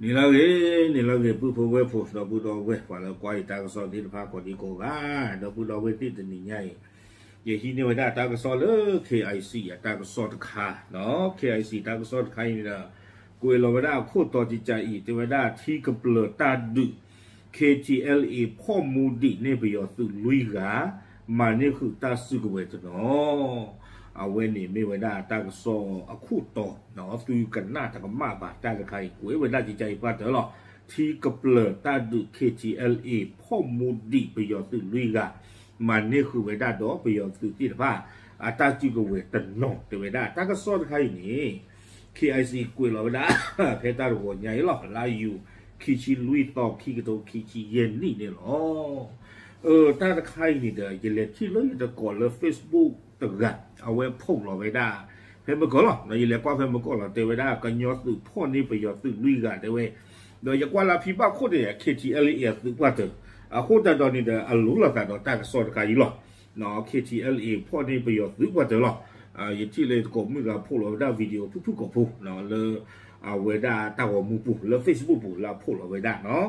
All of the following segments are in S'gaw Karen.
န့ၣ်လီၤဂ့ၤ, န့ၣ်လီၤဂ့ၤ ပုၢ်ဖိဝဲၢ်ဖိ ဒီပုၢ်ဒီဝဲၢ် ပှၤလၢကွၢ်ယတၢ်ကစီၣ်သ့ၣ်တဖၣ်ကိးဒံကိးဂၤ, ဒီပုၢ်ဒီဝဲၢ်သ့ၣ်တနံၤညါအံၤ, ယဟံးန့ၢ်ဝဲဒၣ်တၢ်ကစီၣ်လၢ KIC အတၢ်ကစီၣ်တခါ, KIC တၢ်ကစီၣ်တခါအံၤန့ၣ်ဒီး ကွဲးလီၤဝဲဒၣ်အခိၣ်တီတကးအံၤ တဲဝဲဒၣ်ထံကပျၢၤတၢ်ဒုး KTLA ဖီၣ်မူဒံးန့ၢ်ပယီၤသုးလွံၢ်ဂၤ, မၤန့ၢ်ဃုာ်တၢ်စုကဝဲၤတနီၤ အဝဲန့ၣ်မ့ၢ်ဝဲဒၣ်တၢ်ကစီၣ်အခိၣ်တီ, သုကနၣ်တကမၣ်ဘၣ်တၢ်တခါအံၤ ကွဲးဝဲဒၣ်ကကါအံၤပှၢ်တၢၢ်လီၤ. ထံကပျၢၤတၢ်ဒုး KTLA ဖီၣ်မူဒံးပယီၤသုးလွံၢ်ဂၤ, မၤန့ၢ်ဃုာ်ဝဲဒၣ်ဒီးပယီၤသုးသ့ၣ်တဖၣ် အတၢ်စုကဝဲၤတနီၤ တဲဝဲဒၣ် တၢ်ကစီၣ်တခါအံၤန့ၣ် KIC ကွဲးလီၤဝဲဒၣ် ဖဲတၢ်တဂီၤညါအံၤလီၤ, လါယူၤ ခံဆံလွံၢ်သီ ခံကထိခံဆံယဲၢ်နံၣ်န့ၣ်လီၤ. တၢ်တခါအံၤန့ၣ်ဒီး ယလဲၤထံၣ်လၢယတကိးလၢ Facebook တဂၤ အဝဲ post လီၤဝဲဒၣ် ဖဲမကီၢ်လီၤ, ယလဲၤကွၢ်ဖဲမကီၢ်လီၤ တဲဝဲဒၣ် ကညီသုးဖီၣ်န့ၢ်ပယီၤသုးလွံၢ်ဂၤတဲဝဲ, ဒီးယကွၢ်လၢဖံဘၣ်ခိၣ်န့ၣ် KTLA အသုးပှၢ်တၢၢ်, အဃိသတးဒီးန့ၣ်ဒီး အလိၤလိာ်သးဒီးတၢ်ကစီၣ်တခါအံၤလီၤ. KTLA ဖီၣ်န့ၢ်ပယီၤသုးပှၢ်တၢၢ်လီၤ. ယထံၣ်လၢယတကိးမုၣ်ဂၤ post လီၤဝဲဒၣ် video ဖုၣ်ဖုၣ်ကိာ်ဖိ လၢ အဝဲဒၣ်တၢ်ဂီၤမူပူၤ လၢ Facebook ပူၤလၢအ post လီၤဝဲဒၣ်နီၤ.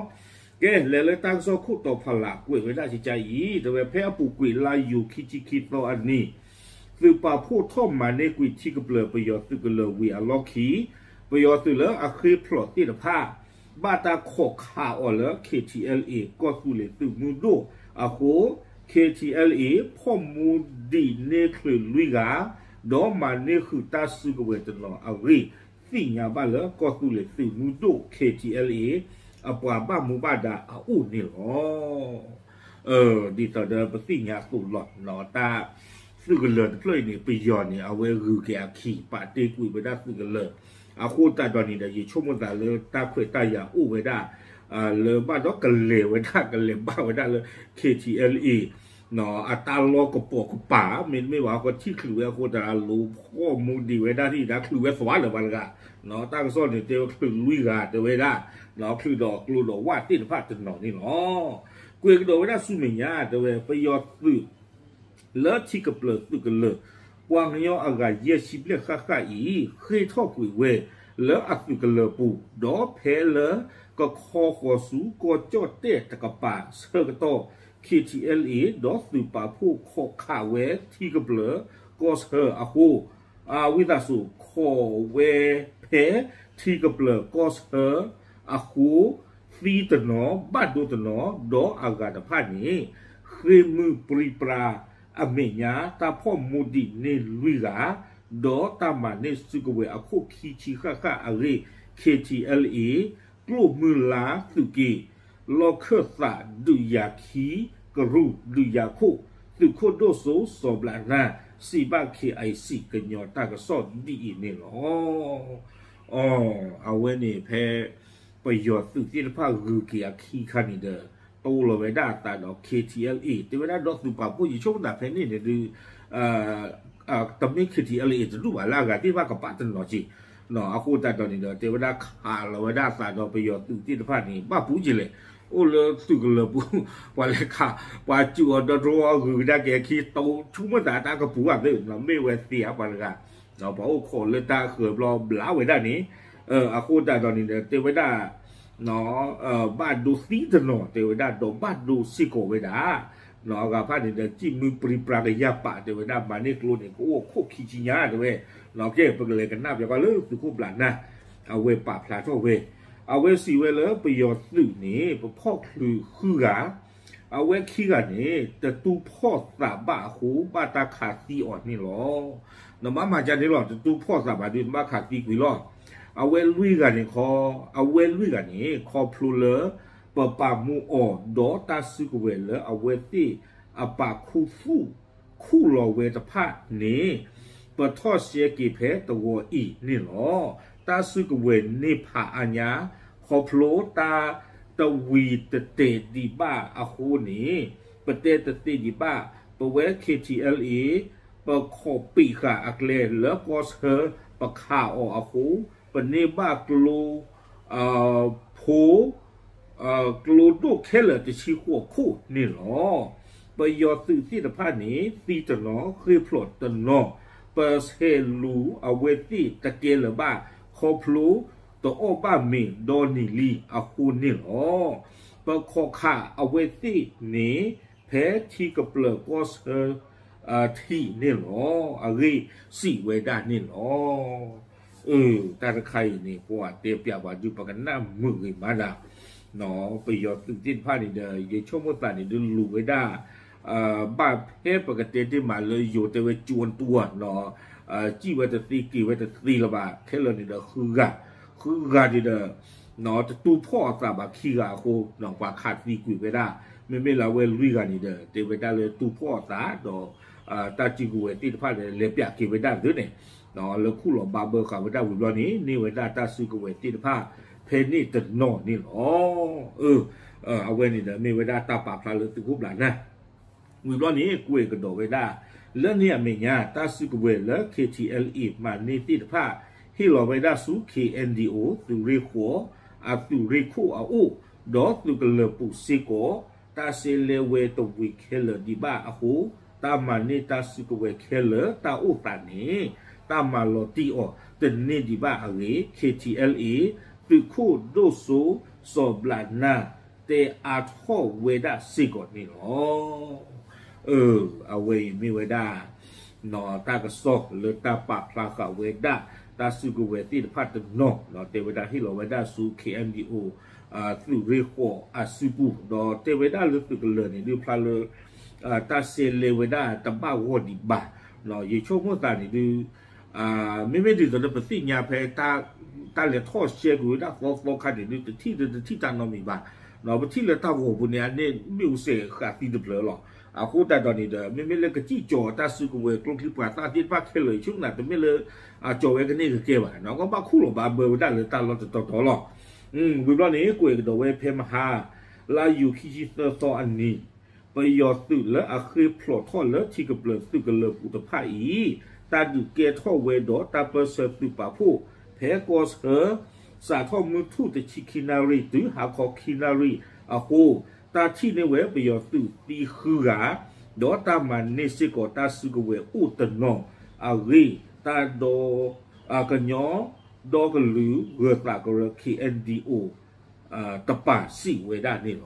ကဲ လဲၤလၢတၢ်ကစီၣ်ခိၣ်တီဖးလၢ်ကွဲးဝဲဒၣ်ကကါအံၤ တဲဝဲဖဲအပူၤကွံာ်လါယူၤခံဆံခံသီအနံၤ သုးပာ်ဖှိၣ်ထီၣ်မၤန့ၢ်ကွံာ်ထံကပျၢၤပယီၤသုးကလၢၤဝံၤအလီၢ်ခံ ပယီၤသုးလၢအဃ့ဖျိးသ့ၣ်တဖၣ် ဘၣ်တၢ်ခိးခးအီၤလၢ KTLA ကီၢ်သူလ့ၤသုးမုၢ်ဒိၣ်အဃိ KTLA ဖီၣ်မူဒံးန့ၢ်ချုးလွံၢ်ဂၤ ဒီးမၤန့ၢ်ဃုာ်တၢ်စုကဝဲၤတနီၤအဂ့ၢ် သ့ၣ်ညါဘၣ်လၢကီၢ်သူလ့ၤသုးမုၢ်ဒိၣ် KTLA အပှၤဘၣ်မူဘၣ်ဒါအအိၣ်န့ၣ်လီၤ. ဒ်သိးဒီးပသ့ၣ်ညါအသိးလီၤ တၢ်သုးကလၢၤတဖျၢၣ်အံၤန့ၣ် ပယီၤန့ၣ် အဝဲဂုၤက့ၤအခံ ပာ်တ့ၢ်ကွံာ်ဝဲဒၣ်သုးကလၢၤ, အဃိသတးဒီးန့ၣ်ဒီး ယဆိကမိၣ်သးလၢတၢ်ခွဲးတၢ်ယာ်အိၣ်ဝဲဒၣ် လၢဘၣ်ဒီးကလဲၤဝဲဒၣ် ကလဲၤဘၣ်ဝဲဒၣ်လၢ KTLA အတၢ်လီၢ်ကပိာ်ကပၤ မ့တမ့ၢ်ဘၣ် ကထံၣ်ချုးဝဲအဃိသတး အလိၤဖီၣ်မူဒံးဝဲဒၣ်ထံၣ်ဒၣ်ချုးဝဲသွးလၢၤဘၣ်တဂၤ, တၢ်ကစီၣ်န့ၣ် တဲဝဲချုးလွံၢ်ဂၤတဲဝဲဒၣ် ချုးဒီးကျိဒီးဝၣ်သ့ၣ်တဖၣ်တနီၤန့ၣ်လီၤ. ကွဲးကဒီးဝဲဒၣ်ဆူမဲာ်ညါ တဲဝဲပယီၤသုး လၢထံကပျၢၤသုးကလၢၤ ပှၤကညီအဂၤယဲၢ်ဆံဘျဲၣ်ဃၣ်ဃၣ်အံၤ ဃ့ၢ်ထီၣ်ကွံာ်ဝဲလၢအသုးကလၢၤပူၤ ဒီးဖဲလၢကခီဃီၤဆူကီၢ်ကၠီၣ်တဲၣ်တကပၤ ဆၢကတီၢ် KTLA ဒီးသုးပာ်ဖှိၣ်ခိးခးဝဲထံကပျၢၤကီၢ်ဆၢအဃိ ဝံသးစူၤခိးဝဲဖဲထံကပျၢၤကီၢ်ဆၢအဃိ သံတနီၤ ဘၣ်ဒိတနီၤ ဒီးအဂၤတဖၣ်န့ၣ် ဃ့ၢ်မုၢ်ပြံပြါအမဲာ်ညါ တၢ်ဖီၣ်မူဒံးန့ၢ်လွံၢ်ဂၤ ဒီးတၢ်မၤန့ၢ်စုကဝဲၤအခိၣ်ခံဆံဃၣ်ဃၣ်အဂ့ၢ် KTLA ကျိၣ်မုၢ်လါသုးက့ လီၢ်ခၢၣ်သးဒုးယၤခံကရူၢ် ဒုးယၤခိၣ် သုးခိၣ်ဒိၣ်စိစီၤဘျးနၢ် စံးဘၣ် KIC ကညီတၢ်ကစီၣ်ဒ်အံၤန့ၣ်လီၤ. အဝဲန့ၣ်ဖဲ ပယီၤသုးသ့ၣ်တဖၣ်ဂုၤက့ၤအခံခါန့ၣ်ဒီး တိလီၤဝဲဒၣ်အသးဒီး KTLA တဲဝဲဒၣ်ဒီးသုးပာ်ဖှိၣ် ယဆိကမိၣ်သးဖဲန့ၣ်န့ၣ်ဒုး တမ့ၢ် KTLA တဒူၣ်ဘၣ်လၢအဂၤသ့ၣ်တဖၣ်ကပာ်တနီၤက့ၤ အဃိသတးဒီးန့ၣ်ဒီး တဲဝဲဒၣ်ခးလီၤဝဲဒၣ်အသးဒီးပယီၤသုးသ့ၣ်တဖၣ်န့ၣ် ဘၣ်ပူၤက့ၤလဲၣ်, အိၣ်လၢသုးကလၢၤပူၤ ပှၤလဲၤခး ပှၤစူးအီၤဒီတြီအီၤဂုၤကဒါက့ၤအခံ တိဆိကမိၣ်သးတၢ်ကပူၤဘၣ်သ့ၣ် မ့ၢ်ဝဲသ့ဧါပှၤတဂၤ ပှၤအိၣ်ခိးလၢတၢ်ဃၢၤဘျီဘျးဝဲဒၣ်န့ၣ် အဃိသတးဒီးန့ၣ်ဒီး တဲဝဲဒၣ် ဘၣ်ဒိသံတနီၤ တဲဝဲဒၣ် ဒီးဘၣ်ဒိစ့ၢ်ကီးဝဲဒၣ် အဂၤဖၣ်န့ၣ်ဒီး ဃ့ၢ်မုၢ်ပြံပြါကယၢ်ပာ် တဲဝဲဒၣ် မၤန့ၢ်ကျိန့ၣ် ကအိၣ်ခိၣ်ခံဆံညါ တဲဝဲ, ကဲ ပကလဲၤကနၣ်ပျီကွၢ်လၢသုးခိၣ်ဘျးနၢ် အဝဲပာ်ဖျါထီၣ်ဝဲ, အဝဲစံးဝဲလၢပယီၤသုးန့ၣ် ပဖီၣ်ချုးဃုဂၤ အဝဲခံဂၤန့ၣ် တတူၢ်ဖီၣ်သးဘၣ်အဃိ ဘၣ်တၢ်ခးသံအီၤန့ၣ်လီၤ. နဘၣ်မၤကန့ၣ်လီၤ တတူၢ်ဖီၣ်သးဘၣ်ဒီး နဘၣ်ခးသံကွံာ်လီၤ. အဝဲလွံၢ်ဂၤန့ၣ်ခီ, အဝဲလွံၢ်ဂၤန့ၣ် ခီဖျိလၢ ပပာ်မူအီၤ ဒီးတၢ်စုကဝဲၤလၢအဝဲသ့ၣ်အပာ်ခူသူၣ် ခူၣ်လီၤဝဲတဖၣ်န့ၣ် ပထီၣ်ရှဲက့ၤဖဲတဝီၤအံၤန့ၣ်လီၤ. တၢ်စုကဝဲၤန့ၢ်ဖးအါညါ ခီဖျိတၢ်တဝံၤတတဲာ်ဒံးဘၣ်အဃိန့ၣ် ပတဲတသ့ဒံးဘၣ် ပဝဲ KTLA ပခိးပံာ်ဃာ်အကျဲလၢကီၢ်ဆၢ ပခးအီၤအဃိ ပန့ၢ်ဘၣ်ကျိ ဖိ ကျိဒိၣ်ခဲလၢာ်တဆံဃိးခိၣ်န့ၣ်လီၤ. ပယီၤသုးသ့ၣ်တဖၣ်န့ၣ် သံတနီၤ ဃ့ၢ်ဖျိးတနီၤ ပဆဲးလူၤအဝဲသ့ၣ်တကဲလၢၤဘၣ် ခီဖျိတအီၣ်ဘၣ်မ့ၤဒီနံၤလံအဃိန့ၣ်လီၤ. ပခီၣ်ခးအဝဲသ့ၣ်န့ၣ် ဖဲထံကပျၢၤကီၢ်ဆၢ ထံးန့ၣ်လီၤ. အဂ့ၢ်စံးဝဲဒၣ်န့ၣ်လီၤ. အၢ တၢ်တခါအံၤန့ၣ် ပှၤတဲပျးပှၤဒုး ပကနၣ်မုာ်ဂ့ၤမးဒၣ် ပယီၤသုးသ့ၣ်တဖၣ်န့ၣ်ဒီး ယဆိကမိၣ်သးန့ၣ်ဒုးလူၤဝဲဒၣ် ဘၣ်ဖဲပကတဲတ့ၢ်မးလၢယိၤတဲဝဲကၠိတူၢ်နီၤ စံၣ်ဝဲတသ့က့ၤဝဲတသ့လၢၤဘၣ် ခဲလၢာ်န့ၣ်ဒီးဃုဂၤ ဃုဂၤန့ၣ်ဒီး တတူၢ်ဖှီၣ်အသးဘၣ်ခံဂၤအဃိ ပှၤခးသံကွံာ်ဝဲဒၣ် မ့မ့ၢ်လၢအဝဲလွံၢ်ဂၤန့ၣ်ဒီး တဲဝဲဒၣ်လၢတူၢ်ဖှီၣ်အသးဒီး တၢ်စုကဝဲၤသ့ၣ်တဖၣ်ဒီး လဲၤပျးက့ၤဝဲဒၣ်သ့န့ၣ် လၢခူၣ်လီၤဘါဘၢဃာ်ဝဲဒၣ်ဝံၤဘျီန့ၣ် န့ၢ်ဝဲဒၣ်တၢ်စုကဝဲၤသ့ၣ်တဖၣ် ဖဲန့ၣ်တနီၤန့ၣ်လီၤ. အၢ အဝဲန့ၣ်ဒီးမ့ၢ်ဝဲဒၣ်တၢ်ပာ်ဖျါလၢသုးခိၣ်ဘျးနၢ် ဝံၤဘျီန့ၣ် ကွဲးကဒီးဝဲဒၣ် လၢန့ၣ်အမဲာ်ညါ တၢ်စုကဝဲၤလၢ K T L A မၤန့ၢ်သ့ၣ်တဖၣ် ဟ့ၣ်လီၤဝဲဒၣ်ဆူ K N D O သုးရ့ၣ်ဃိး အသုးရ့ၣ်ခိၣ်အအိၣ် ဒီးသုးကလၢၤပူၤစ့ၢ်ကီး တၢ်စဲလဲဝဲတဝံၤခဲလၢာ်ဒံးဘၣ်အဃိ တၢ်မၤန့ၢ်တၢ်စုကဝဲၤခဲလၢာ်တၢ်အိၣ်သးန့ၣ် တၢ်မၤလီၤတံၢ်အီၤတန့ၢ်ဒံးဘၣ်အဂ့ၢ် K T L A သုးခိၣ်ဒိၣ်စိစီၤဘျးနၢ် တဲအါထီၣ်ဝဲဒၣ်စ့ၢ်ကီးန့ၣ်လီၤ. အၢ အဝဲအံၤမ့ၢ်ဝဲဒၣ် တၢ်ကစီၣ်လၢတၢ်ပာ်ဖျါဃာ်ဝဲဒၣ် တၢ်စုကဝဲၤသ့ၣ်တဖၣ်တနီၤ တဲဝဲဒၣ်ဟ့ၣ်လီၤဝဲဒၣ်ဆူ K N D O သုးရ့ၣ်ဃိးအစုပူၤ ဒီးတဲဝဲဒၣ်လၢသုးကလၢၤန့ၣ်ဒုးဖျါလၢ တၢ်စဲလဲဝဲဒၣ်တဘၣ်ဂီၢ်ဒံးဘၣ် ယဆိကမိၣ်သးန့ၣ်ဒုး မ့မ့ၢ်ဒ်သိးလၢပသ့ၣ်ညါဖဲ တၢ်လဲၤထီၣ်ရှဲကွံာ်ဝဲဒၣ်သီသီခါန့ၣ်ဒုး တထံၣ်ဒီးတထံၣ်တၢ်နီတမံၤဘၣ်. ပထံၣ်လၢတၢ်ဂီၤပူၤန့ၣ် အန့ၣ်မ့ၣ်အူစဲးဃာ်သံတဖျၢၣ်လီၤ. အဃိသတးဒီးန့ၣ်ဒီး မ့မ့ၢ်လၢကစံၣ်ကၠီၤတၢ်စုကဝဲၤကျိချံမျိာ်သၣ်သ့ၣ်တဖၣ်ခဲလၢာ် ဆိကမိၣ်တမ့ၢ်လၢ အကၠီၤဝဲကန့ၢ်ကကဲဘၣ် ကဘၣ်ခူၣ်လီၤဘၣ်ဘၢဝဲဒၣ်လၢတၢ်လီၢ်တတီၤတီၤလီၤ. ဝံၤဘျီန့ၣ် ကွဲးကဒီးဝဲဖဲမဟါ လါယူၤခံဆံသၢသီအနံၤ ပယီၤသုးလၢအဃ့ၢ်ဖျိးထီၣ်လၢထံကပျၢၤသုးကလၢၤပူၤတဖၣ်အံၤ တၢ်ဒုးကဲထီၣ်ဝဲဒီးတၢ်ပၢၢ်ဆၢသုးပာ်ဖှိၣ် ဖဲကီၢ်ဆၢ စးထီၣ်မုၢ်ထူၣ်တဆံခံနၣ်ရံၣ် တုၤဟါခီခံနၣ်ရံၣ်အဃိ တၢ်ထံၣ်န့ၢ်ဝဲပယီၤသုးသံဃုဂၤ ဒီးတၢ်မၤန့ၢ်စ့ၢ်ကီးတၢ်စုကဝဲၤအိၣ်တနီၤအဂ့ၢ် တၢ်ဒီ ကညီဒီကလုာ်ဂၢၤသးကရၢ K N D O တပၤစံးဝဲဒၣ်န့ၣ်လီ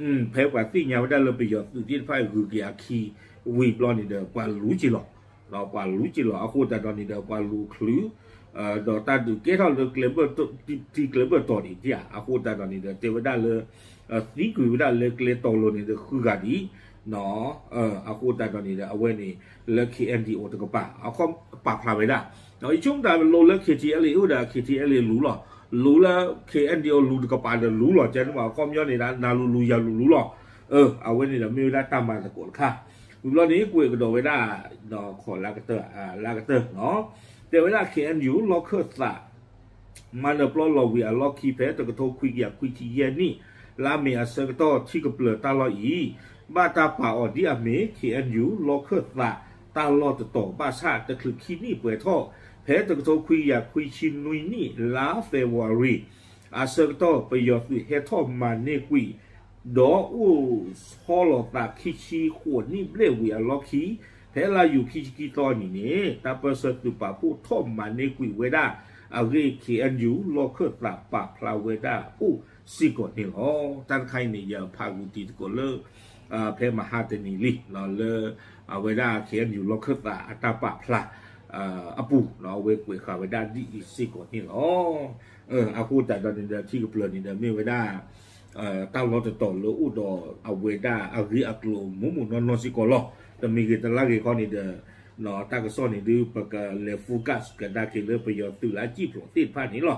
ၤ. ဖဲပှၤသ့ၣ်ညါဝဲဒၣ်လၢပယီၤသုးသ့ၣ်တဖၣ်ဂုၤက့ၤအခံ ဝံၤဘျီန့ၣ်ဒီး ပှၤလူၤက့ၤလီၤ. ပှၤလူၤက့ၤလီၤ အဃိသတးဒီးန့ၣ်ဒီး ပှၤလူၤချုး ဒီးတၢ်ဒုးကဲထီၣ်လၢကျဲဘၢၣ်တီၤ တံၤကျဲဘၢၣ်တီၤဒံးဧါ အဃိသတးဒီးန့ၣ်ဒီး တဲဝဲဒၣ်လၢ သံကွံာ်ဝဲဒၣ်လၢကျဲတီၤလိၤန့ၣ်ဒီးဃုဂၤဒံး အဃိသတးဒီးန့ၣ်ဒီး အဝဲန့ၣ် လၢ K N D O တကပၤ အခီပာ်ဖျါဝဲဒၣ် ယဆိကမိၣ်တၢ်လိၤလၢ K T L A အိၣ်ဒီး K T L A လူၤလီၤ လူၤလၢ K N D O လူၤတကပၤဒီးလူၤလီၤ ကဲန့ၣ်မး အခီပညီန့ၣ်ဒီး နၤလူၤလူၤယၤလူၤလူၤလီၤ အဝဲန့ၣ်ဒီးမ့ၢ်ဝဲဒၣ်တၢ်မၤသကိးတခါ ဝံၤဘျီန့ၣ် ကွဲးကဒီးဝဲဒၣ် ခီၣ်လၢကတၢၢ် လၢကတၢၢ် တဲဝဲဒၣ် K N U လီၢ်ခၢၣ်သး မၤနၢၤပျီလီၤဝံၤအလီၢ်ခံဖဲ တကထိခွံကယၤခွံဆံယဲၢ်နံၣ် လါမ့ၤအဆၢကတီၢ်ထံကပျၢၤတၢ်လီၢ်အံၤ ဘၣ်တၢ်ပာ်အီၤဒ်အမ့ၢ် K N U လီၢ်ခၢၣ်သးတၢ်လီၢ်တတီၤ ဘၣ်ဆၣ်တချုးခံနံၣ်ပှဲၤထီၣ် ဖဲတကထိခွံကယၤခွံဆံနွံနံၣ် လါ February အဆၢကတီၢ် ပယီၤသုးဟဲထီၣ်မၤန့ၢ်ကွံာ် ဒီးအိၣ်ဆီလီၤသးခံဆံဃိးနံၣ်ဘျဲၣ်ဝံၤအလီၢ်ခံ ဖဲလါယူၤခံဆံခံသီအနံၤန့ၣ် တၢ်ပၢၢ်ဆၢသုးပာ်ဖှိၣ်ထီၣ်မၤန့ၢ်ကွံာ်ဝဲဒၣ်အဂ့ၢ် K N U လီၢ်ခၢၣ်သးပာ်ဖျါဝဲဒၣ်အိၣ်စ့ၢ်ကီးန့ၣ်လီၤ. တၢ်တခါအံၤန့ၣ် ယဖးဂုာ်တံၤသကိးလၢ ဖဲမဟါတနံၤလံ လၢ အဝဲဒၣ် K N U လီၢ်ခၢၣ်သးအတၢ်ပာ်ဖျါ အပူၤ အဝဲကွဲးဃာ်ဝဲဒၣ်ဒ်အံၤစ့ၢ်ကီးန့ၣ်လီၤ. အဃိသတးဒီးန့ၣ်ဒီး ထံကပျၢၤန့ၣ်ဒီးမ့ၢ်ဝဲဒၣ် တၢ်လီၢ်တတီၤလၢအိၣ်ဒီးအဝဲဒၣ်အဂ့ၢ်အကျိၤမူးမူးနီၢ်နီၢ်စ့ၢ်ကီးလီၤ. တမံၤဂ့ၤတလါဂ့ၤခီန့ၣ်ဒီး တၢ်ကစီၣ်န့ၣ်ဒုး ပကလဲၤ focus ကဒါက့ၤလၢပယီၤသုးလၢအစံၣ်ဖျိးသ့ၣ်တဖၣ်န့ၣ်လီၤ.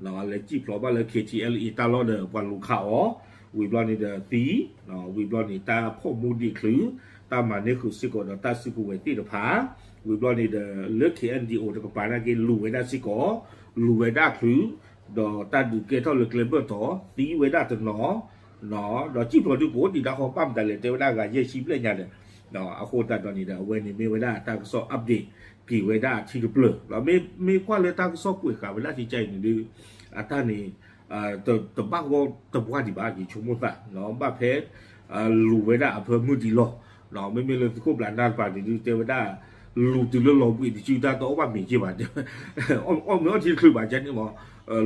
လဲၤစံၣ်ဖျိးဘၣ်လၢ K T L A တၢ်လီၢ်ဒီးပှၤလူၤခးအီၤ ဝံၤဘျီန့ၣ်ဒီးသံ ဝံၤဘျီန့ၣ် တၢ်ဖီၣ်မူဒံးချုး တၢ်မၤန့ၢ်ဃုာ်စ့ၢ်ကီးဒီးတၢ်စုကဝဲၤသ့ၣ်တဖၣ် ဝံၤဘျီန့ၣ်ဒီး လၢ K N D O တကပၤနာ်က့ လူၤဝဲဒၣ်စ့ၢ်ကီး လူၤဝဲဒၣ်ချုး ဒီးတၢ်ဒုးကဲထီၣ်လၢကျဲဘၢၣ်တီၤ သံဝဲဒၣ်တနီၤ ဒီးစံၣ်ဖျိးဒုးကအိၣ်ဒံးတၢ်ဃီ ဘၣ်မတၤလဲၣ် တဲဝဲဒၣ်ဂၤယဲၢ်ဆံဘျဲၣ်ညါဒီး အဃိသတးဒီးန့ၣ်ဒီး အဝဲန့ၣ်မ့ၢ်ဝဲဒၣ်တၢ်ကစီၣ် update က့ၤဝဲဒၣ်ထံကပျၢၤ ဒီးမ့ၢ်ကွၢ်လၢတၢ်ကစီၣ်ကွဲးဃာ်ဝဲဒၣ်ကကဲအံၤန့ၣ်ဒုး အတၢ်န့ၣ် တဘၣ်ဂီၢ်တဘှၣ်ဒံးဘၣ် ယဆိကမိၣ်သး ဘၣ်ဖဲ လူၤဝဲဒၣ်အဖၢမုၢ်ဒံးလီၤ. မ့မ့ၢ်လၢသုးခိၣ်ဘျးနၢ်တပၤန့ၣ်ဒုး တဲဝဲဒၣ် လူၤတုၤလၢလီၤဘှံးတစု တၢ်တအီၣ်ဘၣ်မ့ၤက့ဘၣ်, အီၣ်မ့ၤအီထံတချုးဘၣ်ကန့ၣ်မး,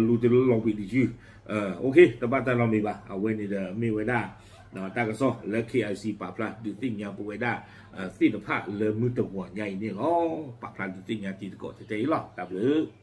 လူၤတုၤလၢလီၤဘှံးတစု, တဘၣ်တၢ်နီတမံၤဘၣ်. အဝဲန့ၣ်ဒီးမ့ၢ်ဝဲဒၣ် တၢ်ကစီၣ်လၢ KIC ပာ်ဖျါဒုးသ့ၣ်ညါပဝဲဒၣ် သ့ၣ်တဖၣ်လၢမုၢ်တဂီၤညါအံၤန့ၣ်လီၤ. ပာ်ဖျါဒုးသ့ၣ်ညါတံၤသကိးထဲအံၤလီၤ. တၢ်ဘျုး